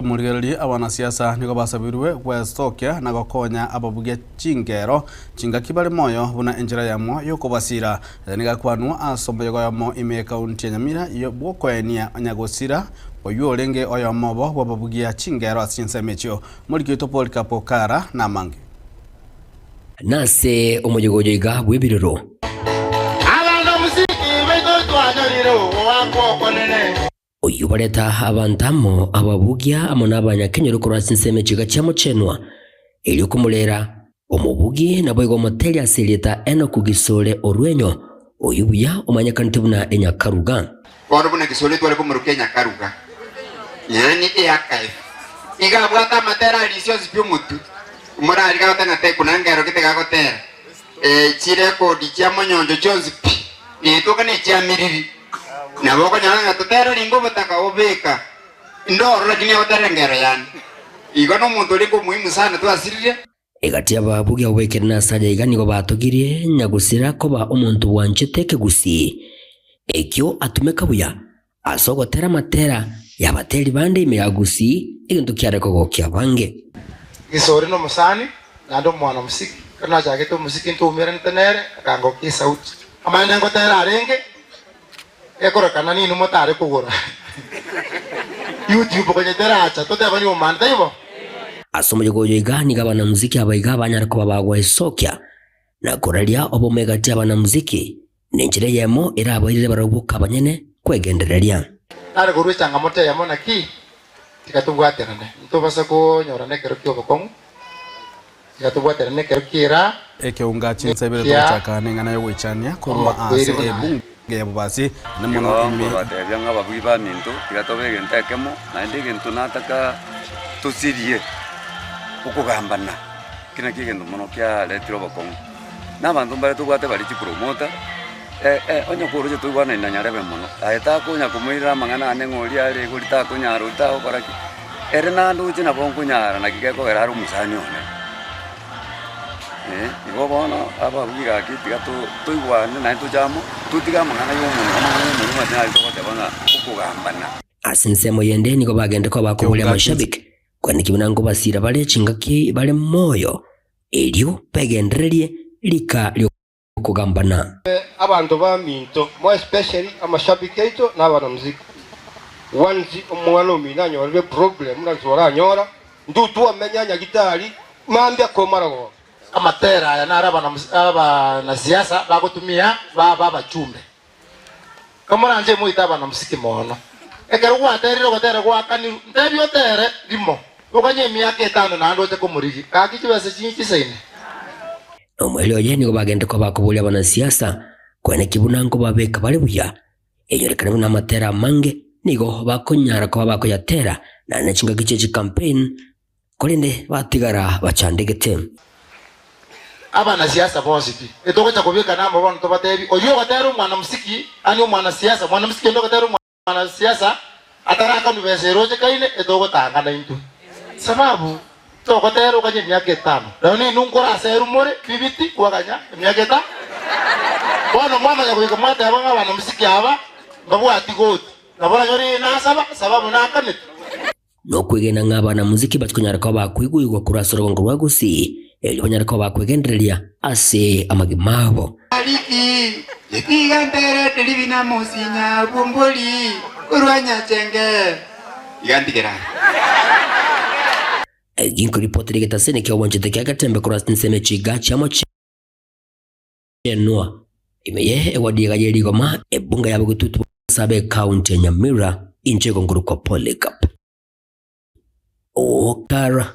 Omorigereria abanasiasa nigo basabirwe gwesokia na gokonya ababugia chingero chingaki bare moyo buna enchera eyemo y'okobasira. Aya nigo akwanwa ase omoyega oyomo ime y'ekaunti ya Nyamira bw'okoenia nyagosira oyio orenge oyomo obo bw'ababugia chingero ase chinsemo echio. Omoriki oito Polycarp Okara namange. Nase omoyega oyo iga bw'ebirero. Abanamuziki baito twanyorire ogoakwa okonene. Oyio bareta abanto amo, ababugia amo n'abanyakenyoro korwa ase ensemo echiga chia mochenwa, erio komorera omobugi naboigo omoteri ase erieta Enoku Gisore Orwenyo, oyio buya omanyekanete buna Enyakaruga. Bono buna Gisore tware komoroka Enyakaruga, yaani earchive, iga abwate amatera aria ase onsi pi omotwe, morarige agote ng'a tekuna nkero gete gagotera, chirekodi chia monyoncho chionsi pi, getoka ne chia miriri. Nabo okonyora ng'a totera oringe obotaka obeka ndoro lakini agotera engero yane. Igo nomonto orenge omuhimu sana twasirire. Egati y'ababugi abwo baikire nase aya iga nigo batogirie nyagusira koba omonto bwanchete ekegusii, ekio atumeka buya ase ogotera amatera y'abateri bande ime ya Gusii, egento kiare kogokia abange. Gisore nomosani, naende omwana omosiki. Ekero nachagete omosiki ntoumeranete nere, akangokia esauti. Amaene ngotera arenge, gekorokana ninwe motare kogora YouTube konya teracha totebani omande taibo? Ase omoyega oyo iga nigo abanamuziki aba iga banyare koba bagwesokia na koraria obomo egati y'abanamuziki, nenchera eyemo erabairere barabwo boka abanyene kwegendereria. Nare korua echangamoto eyemo naki tiga tobwaterane, ntobasa konyorana ekero ki'obokong'u. Tiga tobwaterane ekero ki'eraa. Ekeunga chinsa ibere Nekia togochaka neng'ana y'ogoichania korwa amakweri ase buna aya. ebunge ya bobasi, na mono Igo ime. nkobatebia ng'a ababugi baminto, tiga tobe egento ekemo, naende egento nataka tosirie, okogambana. Eki nakio egento mono kiaretire obokong'u. Na abanto mbare tobwate bare chipromoter, onye koroche toigwanani na nyarebe mono, aye takonya komoirera amang'ana ane ng'a oria are iga oria takonyara oria tagokora ki. Ere nandoche nabo nkonyara naki gekogera are omosani one. Igo bono ababugi gaki tiga toigwane naende toche amo, totige amang'ana ya omonwa, amang'ana ya omonwa omanyete nari togoteba ng'a okogambana. Ase ensemo yende nigo bagende koba bakoboria amashabiki, kwaneki buna nkobasiira bare chingaki bare moyo, erio begendererie rika ri'okogambana. Abanto baminto, more especially amashabiki aito na abanamuziki, once omwana omino anyorire problem buna inse oranyora, intwe twamenya nyagitari mambia komara goka. Amatera aya naro abanasiasa bagotumia baba abachumbe. Kamoranche moite abanamuziki mono. Ekero gwaterire ogotera gwakanirwe, ntebie otere rimo, oganye emiaka etano naende oche komorigia. Gaki chibesa chinchisaine. Nomoerio oye nigo bagende koba bakoboria abanasiasa koeneki buna nkobabeka bare buya, enyorekane buna amatera amange nigo bakonyara koba bakoyatera naende chingaki chie chicampaign, korende batigara bachandegete. Abanasiasa bonsi pi, etogocha kobekana amo bono tobatebi, oyio ogotera omwanamsiki, ani omwanasiasa, mwanamsiki onde ogotera omwanasiasa, atarakanwa besa erochekaine, etogotangana intwe. Sababu togotera okanye emiaka etano, nonye ninwe nkoraserwe more bibiti kwaganya emiaka etano. Bono mwamanya goika mwateba ng'a abanamsiki aba mbabwati goti, nabo oranyore nasaba, sababu nakanete. Nokwegena ng'a abanamuziki batikonyara koba bakoigwigwa korwa ase orogongo rwa Gusii, erio banyare koba bakwegendereria ase amagima abo. Bariki, tiga nterete ribina mosinya bw'ombori korwa nyachenge. Iga ntigere aa. Ginkoripotera egetaseni ki'obwanchete kia Getembe korwa ase ensemo echiga chiamochie. Enwa, ime ye ewadi ega ye rigoma, ebunga ya bogetutu ase abe ekaunti ya Nyamira, inche igo nkorokwa Polycarp Okara.